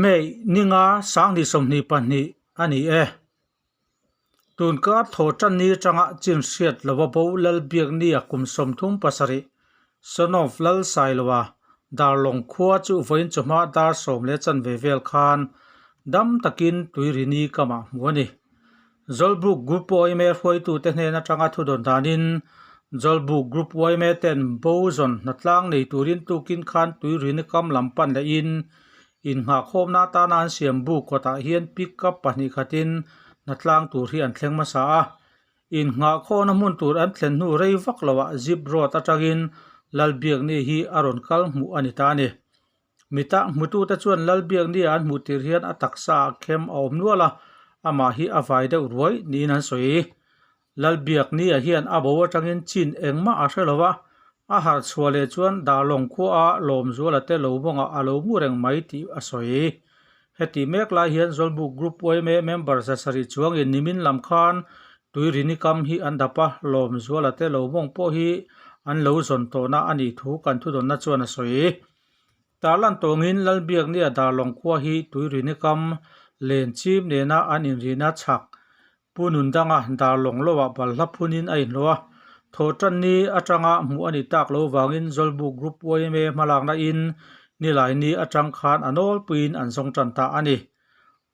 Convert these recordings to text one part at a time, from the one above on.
May ninga sanghnih sawmhnih pahnih a ni e. Tunkar thaw tan ni atanga chin hriat lova bo Lalbiaknia kum sawmthum pasarih son of Lalsailoa Darlawng khua chu vawiin chawhma dar sawm leh chanve vel khan dam takin Tuirini kamah hmu a ni. Zawlbuk Group yma hruaitute hnen atanga thudawn danin Zawlbuk Group yma ten bo zawn hnatlang nei turin tukin khan Tuirini kam lam pan lehin Innghahkhawmna atana an siam buk kawtah hian pickup pahnih khatin hnatlang tur hi an thleng hmasa a. Innghahkhawhna hmun tur an thlen hnu rei vak loah zip road atangin Lalbiakni hi a rawn kal hmuh a ni ta a ni. Mita hmutute chuan Lalbiakni an hmuh tir hian a taksa ah khem a awm nual a, amah hi a vai deuh ruai niin an sawi. Lalbiaknia hian a bo atangin chin engmah a hre lo va, a harh chhuah leh chuan Darlawng khuaa Lawmzuala te lo bawngah a lo mu reng mai tih a sawi. Heti mek lai hian Zawlbuk Group yma member za sarih chuangin nimin lam khan Tuirini kam hi an dap a, Lawmzuala te lo bawng pawh hi an lo zawn tawhna a nih thu kan thudawnna chuan a sawi. Tarlan tawngin Lalbiaknia Darlawng khua hi Tuirini kam len chim nena an inrina chhak Pu Nundanga Darlawng loah balhla phunin a inhlawh a, Thawhtanni atanga hmuh a nih tak lo vangin Zawlbuk Group yma hmalakna in Nilaini atang khan a nawlpuiin an zawng tan ta a ni.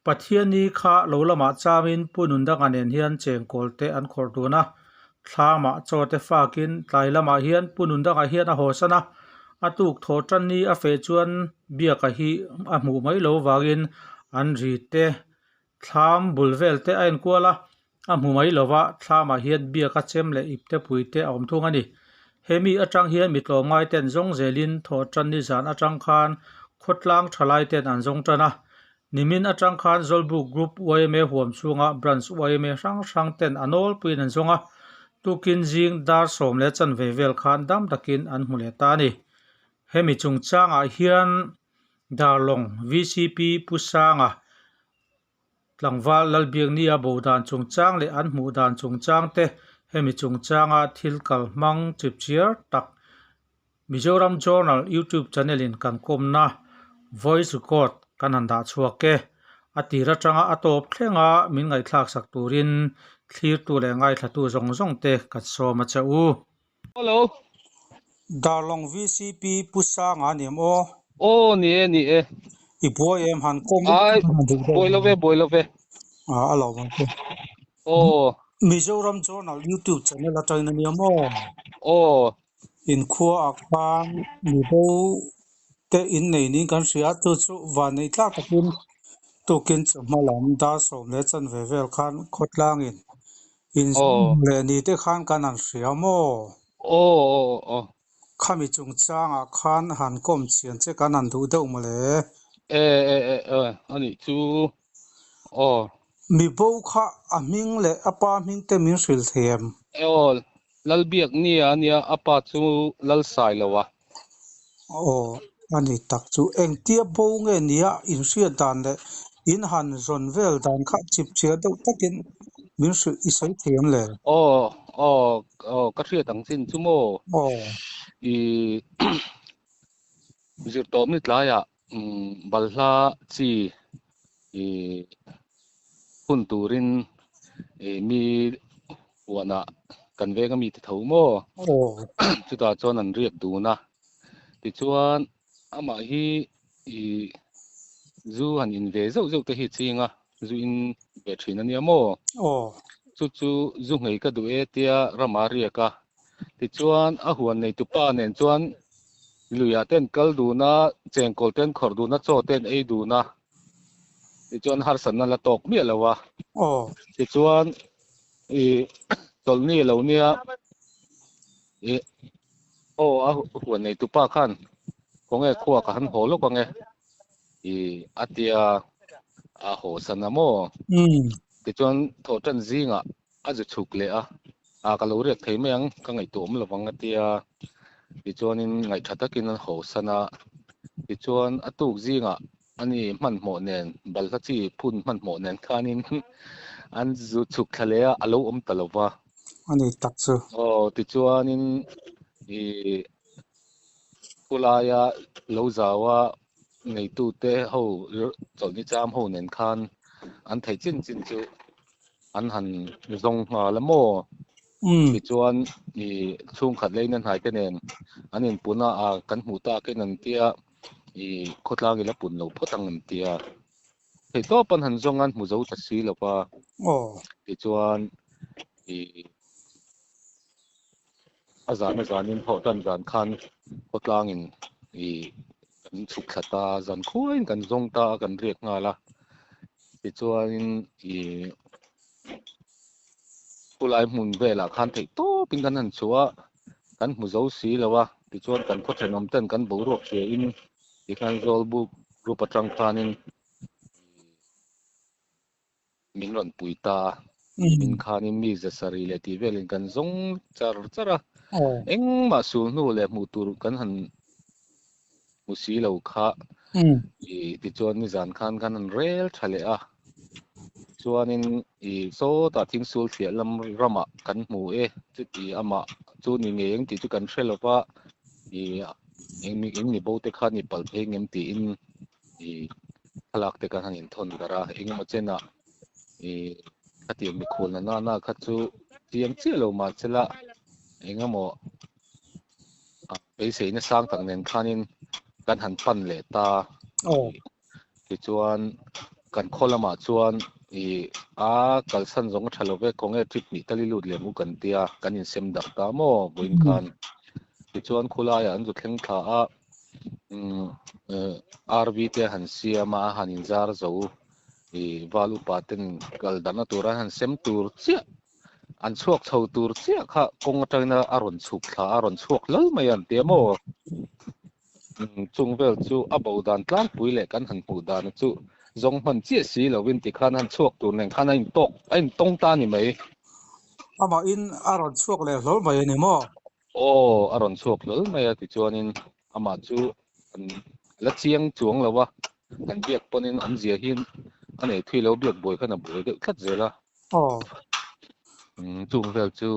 Pathianni kha lo lamah chamin Pu Nundanga nen hian chengkawl te an khawrh dun a, thlamah chaw te fakin tlai lamah hian Pu Nundanga hian a hawsan a, a tuk Thawhtanni a feh chuan Biaka hi a hmuh mai lo vangin an ri te Thlam bul vel te a enkual a, a hmu mai lo va, thlamah hian biak a chem leh ip te pui te a awm thung a ni. Hemi atang hian mi tlawmngai ten zawng zelin thawh tan ni zan atang khan khawtlang thalai ten an zawng tan a. Nimin atang khan Zawlbuk Group yma huam chhunga Branch yma hrang hrang ten a nawlpuiin an zawng a, tukin zing dar sawm leh chanve vel khan dam takin an hmu leh ta a ni. Hemi chungchangah hian Darlawng VCP Pu Sanga tlangval Lalbiaknia bo dan chungchang leh an hmuh dan chungchang te hemi chungchanga thil kal hmang chipchiar tak Mizoram Journal YouTube channel in kan kawmna voice record kan han dah chhuak e. A tir atanga a tawp thlenga min ngaihthlak sak turin thlirtu leh ngaithlatu zawng zawng te kan sawm a che u. Hello. Darlawng VCP Pu Sanga ni em aw? Aw ni e ni e. I buai em han kawng Ai buai lo ve buai lo ve. A a lo ang che. Aw. Mizoram Journal YouTube channel atangin a nia maw? Aw. Inkhua ah khan mibo te in nei niin kan hria a, chu chu vanneih tlak takin tukin chawhma lam dar sawm leh chanve vel khan khawtlangin In leh ni te khan kan han hria maw? Aw aw aw. Khami chungchangah khan han kawm chian che kan han duh deuh mawle. E e e e anih chu aw. Mi bo kha a hming leh a pa hming te min hrilh thei em? E aw, Lalbiaknia ania a pa chu Lalsailoa. Aw, a ni tak chu. Engtia bo nge nia in hriat dan leh in han zawn vel dan kha chip chhiar deuh takin min hrilh i sawi thei em le? Aw, aw, aw, ka hriat ang chin chu maw? Aw. I zirtawp ni tlaiah balhla chi i hun turin i mi huanah kan veng a mite tho maw? Chutah chuan an riak dun a, tichuan amah hi i zu han in ve zeuh zeuh te hi ching a, zu in ve thin a nia maw? Chu chu zu nghei ka duh e tia rama riak a, tichuan a huan nei tupa nen chuan luiah te an kal dun a, chengkawl te an khawrh dun a, chaw te an ei dun a, tichuan harsatna la tawk miah lo a. Tichuan i chawlhni lo nia i aw a huan nei tupa khan khawnge khua ka han haw lawk ange i a tia a haw san a maw? Tichuan thawhtan zingah a zu chhuk leh a, a ka lo riak thei mai ang ka ngaihtuah awm lovang a tia tichuanin ngaihtha takin an haw san a tichuan a tuk zingah Ani hmanhmawh nen, balhla chi phun hmanhmawh nen khanin an zu chhuk thla leh a, a lo awm ta lo va. A ni tak chu. Aw, tichuanin i khulaia lo zau a, neitute ho chawlhni cham ho nen khan an theih chin chin chu an han zawng nghal a maw? Tichuan ih chhungkhat leina hnai te nen an inpun a, ah kan hmuh takin an tia ih khawtlang ila pun lo phawt ang an tia. Theihtawp an han zawng a, an hmu zo ta si lo va. Tichuan ih a zan a zanin thawh tan zan khan khawtlangin ih kan chhuk thla ta, zan khuaiin kan zawng ta a, kan riak nghal a. Tichuanin ih khulai hmun velah khan theih tawpin kan han chhuah a, kan hmu zo si lo a. Tichuan kan khaw thenawm ten kan boruak hriain tikhan Zawlbuk group atang khanin ih min rawn pui ta a, nimin khanin mi za sarih leh tih velin kan zawng char char a, engmah sul hnu leh hmuh tur kan han hmu si lo kha ih tichuan nizan khan kan han rel tha leh a, chuanin ih sawtah thingsul thliah lam ramah kan hmu e chuti amah chu ni ngei ang tih chu kan hre lo va, ih eng eng ni bo te kha ni palh phei ngem tiin ih thlalak te kan han inthawn darh a, engemaw chenah ih khatiang mikhual na nana kha chu chiang chiah lo mah se la engemaw beiseina sang tak nen khanin kan han pan leh ta tichuan kan khaw lamah chuan ih a kalsan zawng a tha lo ve khawnge trip hnih tal i lut leh ang u kan tia kan insem darh ta maw vawiin khan tichuan khulaiah an zu thleng thla a. Umm RV te han siam a, a han inzar zo ih val upa ten kal dahna tur an han sem tur chiah an chhuak chho tur chiah kha kawng atangin a rawn chhuk thla a, a rawn chhuak hlal mai a an ti a maw? Umm chung vel chu a bo dan tlangpui leh kan han hmuh dan chu zawng hman chiah si lovin tikhan han chhuak tur nen khan a intawk a intawng ta a ni mai. Amahin a rawn chhuak leh hlawl mai a ni maw? Aw, a rawn chhuak hlawl mai a tichuanin amah chu an la chiang chuang lo a, kan biak pawnin awm zia hi a nei thui lo, biak buai khan a buai deuh tlat zel a. Aw. Umm chung vel chu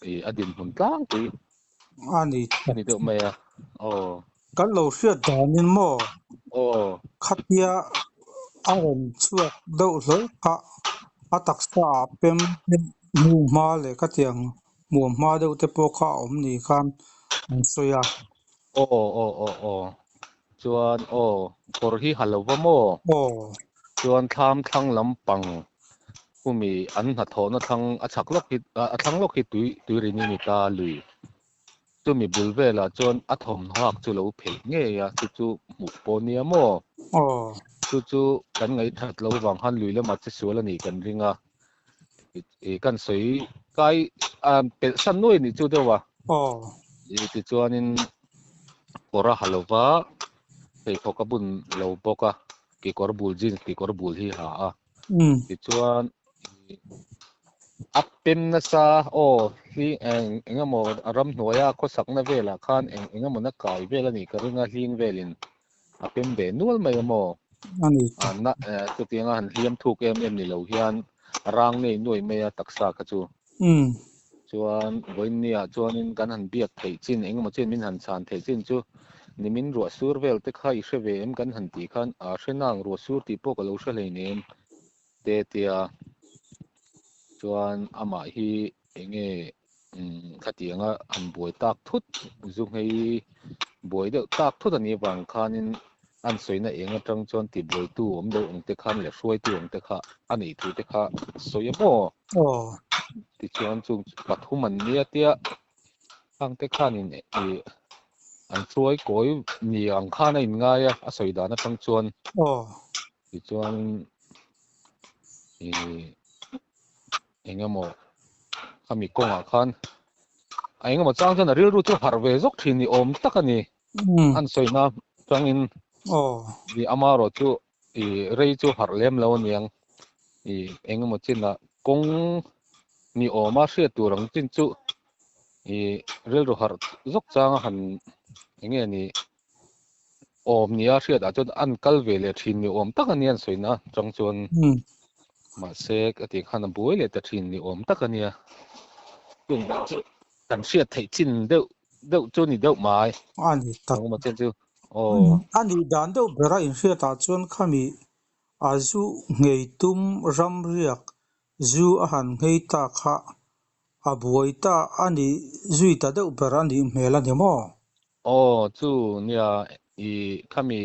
ih a dinhmun tlangpui a ni a ni deuh mai a, aw. Kan lo hriat danin maw? Aw. Khatia a rawn chhuak deuh hlawl kha a taksa ah pem hnu hma leh khatiang hmuam hma deuh te pawh kha a awm ni khan an sawi a. Aw aw aw aw chuan aw kawr hi ha lo va maw? Aw. Chuan thlam thlang lampang khumi an hnathawhna thlang a chhak lawk hi a thlang lawk hi tui tuirini ni ta lui. Chumi bul velah chuan a thawmhnaw hak chu lo phelh ngei a, chu chu hmuh pawh nia maw? Aw. Chu chu kan ngaihthat lo vang khan lui lamah che sual a nih kan ring a, ih kan sawi kai a pelh san nuai nih chu deuh a. Aw. Ih tichuanin kawr a ha lo va, pheikhawk a bun lo bawk a, kekawr bul jeans kekawr bul hi ha a. Tichuan a pem nasa aw hi eng eng emaw a ramhnuaia khawsakna velah khan eng eng emaw na kai vel a nih ka ring a hling velin a pem ve nual mai a maw a na chutianga han hliam thuk em em ni lo hian a rang nei nuai mai a taksa kha chu. Chuan vawiinniah chuanin kan han biak theih chin eng emaw chin min han chhan theih chin chu nimin ruah sur vel te kha i hre ve em kan han tih khan a hre nang ruah sur tih pawh ka lo hre hleinem te tia chuan amah hi eng nge khatianga han buai tak thut zu nghei buai deuh tak thut a nih avang khanin an sawina eng atang chuan tibuaitu awm deuh ang te khan leh hruaitu ang te kha a neih thu te kha sawi a maw? Aw. Tichuan chung pathum an nia tia khang te khanin ih an hruai kawi ni ang khan a inngai a, a sawi dan atang chuan. Aw. Tichuan ih eng emaw khami kawngah khan a eng emaw chang chuan a rilru chu harh ve zawk thin ni awm tak a ni. An sawina tangin i amarawh chu i rei chu harh lem lo aniang i eng emaw chinah kawng ni awma hriat tur ang chin chu i rilru harh zawk changa han eng nge ni awm nia hriat ah chuan an kal ve leh thin ni awm tak ania an sawina tang chuan mahse ka tih khan a buai leh ta thin ni awm tak ania chung chu kan hriat theih chin deuh deuh chu ni deuh mai. A ni tak. Engemaw chen chu. Aw. A nih dan deuh bera inhriatah chuan khami a zu nghei tum ramriak zu a han nghei ta kha a buai ta a ni zui ta deuh ber a nih hmel a ni maw? Aw chu nia i khami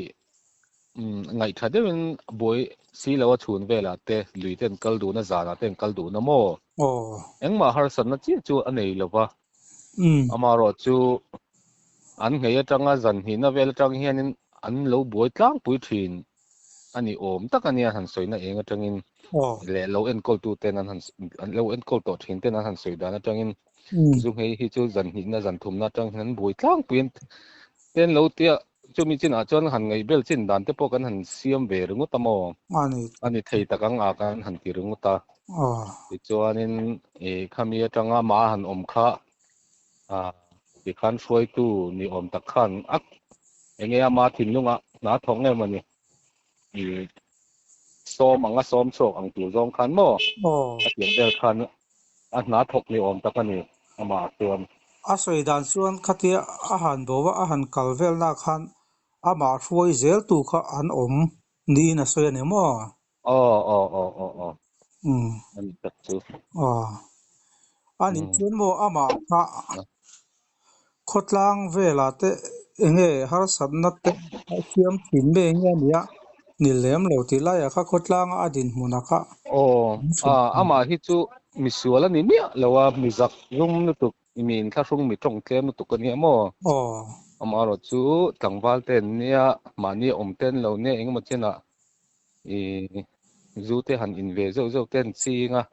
ngaihtha deuhin buai si lo a chhun velah te lui te an kal dun a zanah te an kal dun a maw? Aw. Engmah harsatna chiah chu a nei lo va. Amaherawh chu an nghei atanga zan hnihna vel atang hianin an lo buai tlangpui thin a ni awm tak a nia han sawina eng atangin leh lo enkawltu ten an han an lo enkawl tawh thin ten an han sawi dan atangin zu nghei hi chu zan hnihna zan thumna atang hian an buai tlangpui an ten lo tia chumi chinah chuan han ngaihbel chin dan te pawh kan han siam ve ringawt a maw a ni thei tak ang a kan han ti ringawt a tichuanin ih khami atanga mah han awm kha ah tikhan hruaitu ni awm tak khan a eng nge ama thinlunga hna thawk nge mawni ih sawm anga sawm chhuak ang tur zawng khan maw a tiang vel khan a hna thawk ni awm tak a ni amah chuan. A sawi dan chuan khatia a han bo a, a han kal velna khan amah hruai zel tu kha an awm niin a sawi a ni maw? Aw aw aw aw aw a ni tak chu. Aw a nih chuan maw amah kha khawtlang velah te enge harsatna te a siam thin nge nge a nia ni lem lo tih laiah kha khawtlanga a dinhmunah kha Aw a amah hi chu misual a ni miah lo a mizak zum lutuk mi inthlahrung mi tawng tlem lutuk a nia maw? Aw. Amaherawh chu tlangval te an nia mahni awm te an lo nia engemaw chenah Ih zu te han in ve zeuh zeuh te an ching a,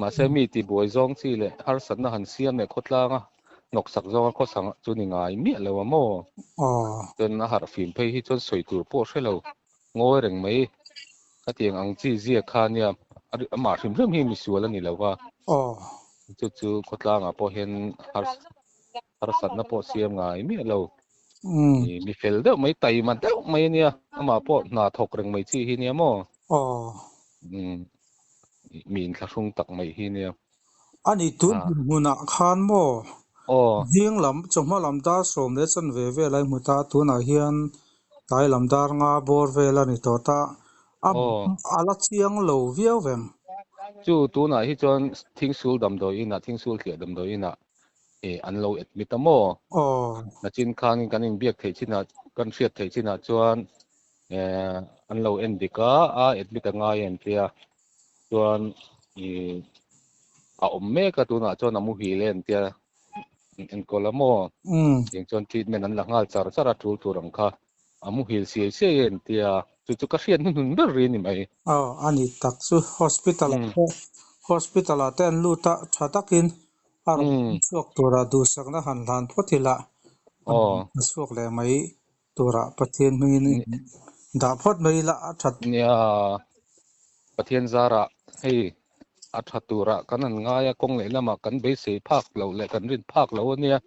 mahse mi tibuai zawng chi leh harsatna han siam leh khawtlanga hnawksak zawnga khawsang chu ni ngai miah lo a maw? Chuan a harh fim phei hi chuan sawi tur pawh hre lo ngawi reng mai. Khatiang ang chi ziak kha nia amah hrim hrim hi misual a ni lo va, chu chu khawtlangah pawh hian harsatna pawh siam ngai miah lo. Mi fel deuh mai, taima deuh mai a nia, amah pawh hna thawk reng mai chi hi nia maw? Mi inthlahrung tak mai hi nia. A ni tun hmunah khan maw? Zing lam, chawhma lam dar sawm leh chanve vel a i hmu ta, tunah hian tlai lam dar nga bawr vel a ni tawh ta, a la chiang lo viau vem? Chu tunah hi chuan Thingsul damdawi inah, Thingsul thliah damdawi inah eh an lo admit a maw? Nachin khan kan inbiak theih chinah, kan hriat theih chinah chuan eh an lo en dik a, a admit a ngai an tia. Chuan ih a awm mek a tunah chuan a muhil e an tia an enkawl a maw? Tiang chuan treatment an la nghal char char a tul tur ang kha. A muhil siai siai e an tia, chu chu ka hriat hnuhnun ber ri a ni mai. Aw, a ni tak chu hospital ah pawh hospital ah te an lut a, tha takin a rawn chhuak tura duhsakna han hlan phawt ila a rawn chhuak leh mai tura Pathian hmingin dah phawt mai ila a that. Nia, Pathian zarah hei a tha turah kan han ngai a, kawng leh lamah kan beisei phak loh leh kan rin phak loh a nia.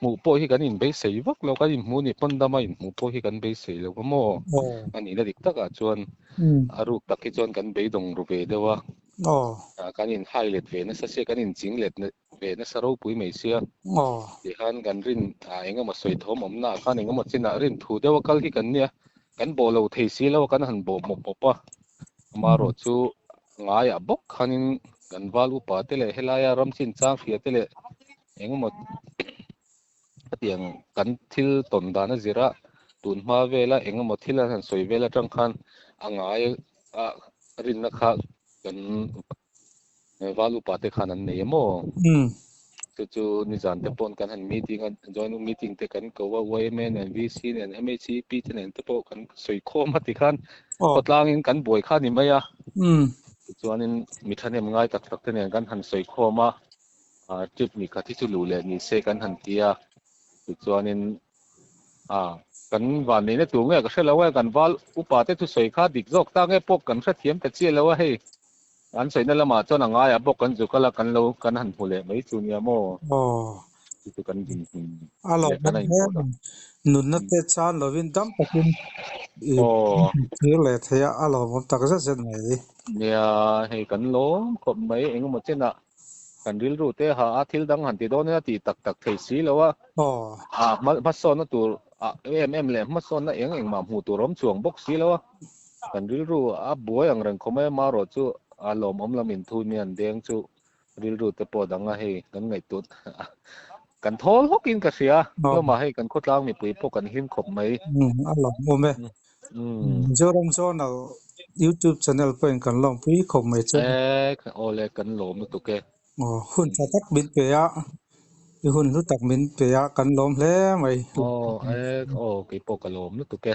Hmuh pawh hi kan inbeisei vak lo, kan inhmuh nih pawn dama inhmuh pawh hi kan beisei lo a maw? A nihna dik takah chuan a ruk tak hi chuan kan beidawng ru ve deuh a, kan inhai let ve nasa sia, kan inching let ve nasa ropui mai sia. Tihian kan rin eng emaw sawi thawm awmnaah khan eng emaw chinah rin thu deuh a kal hi kan nia, kan bawh lo thei si lo a, kan han bawh mawp mawp a. Amaherawhchu Ngaiah bawk khanin kan val upa te leh helaia ram chinchang hria te leh engemaw hetiang kan thil tawn dan a zir a, tun hma vela engemaw thil an han sawi vel atang khan a ngai a rinna kha kan val upa te khan an nei emaw? Chu chu nizan te paw'n kan han meeting a, joint meeting te kan ko a, YMA nen, VC nen, MHEP te nen te pawh kan sawi khawm a tikhan khawtlangin kan buai kha a ni mai a. Tichuanin mi thahnem ngai tak tak te nen kan han sawi khawm a, trip ni khat hi chu luh leh ni se kan han ti a. Tichuanin kan vanneihna tur nge ka hre lo e, kan val upa te thusawi kha dik zawk ta nge pawh kan hrethiam ta chiah lo a hei. An sawina lamah chuan a ngaiah bawk kan zuk a la kan lo kan han hmu leh mai chu nia maw? Aw. Chu chu kan dinhmun A lo leh kan a inpawh dah. Nunna te chan lovin dam takin i thlir leh thei a, a lawmawm tak zet zet mai. Nia, hei kan lawm khawp mai engemaw chenah kan rilru te ha a thil dang han ti dawn ila tih tak tak thei si lo a. Aw. A hmasawnna tur. A em em leh hmasawnna eng engmah hmuh tur awm chuang bawk si lo a, kan rilru a buai ang reng khawm e, marawh chu a lawmawm lam inthu mi an deng chu rilru te pawh dang a hei kan ngaihtuah kan thawl hawk in ka hria, hlawmah hei kan khawtlang mipui pawh kan hlim khawp mai. A lawmawm e. Mizoram Journal YouTube channel pawhin kan lawmpui khawp mai che. E, awle kan lawm lutuk e. Aw, hun tha tak min pe a, i hun hlu tak min pe a, kan lawm hle mai. Aw, e, aw, keipawh ka lawm lutuk e.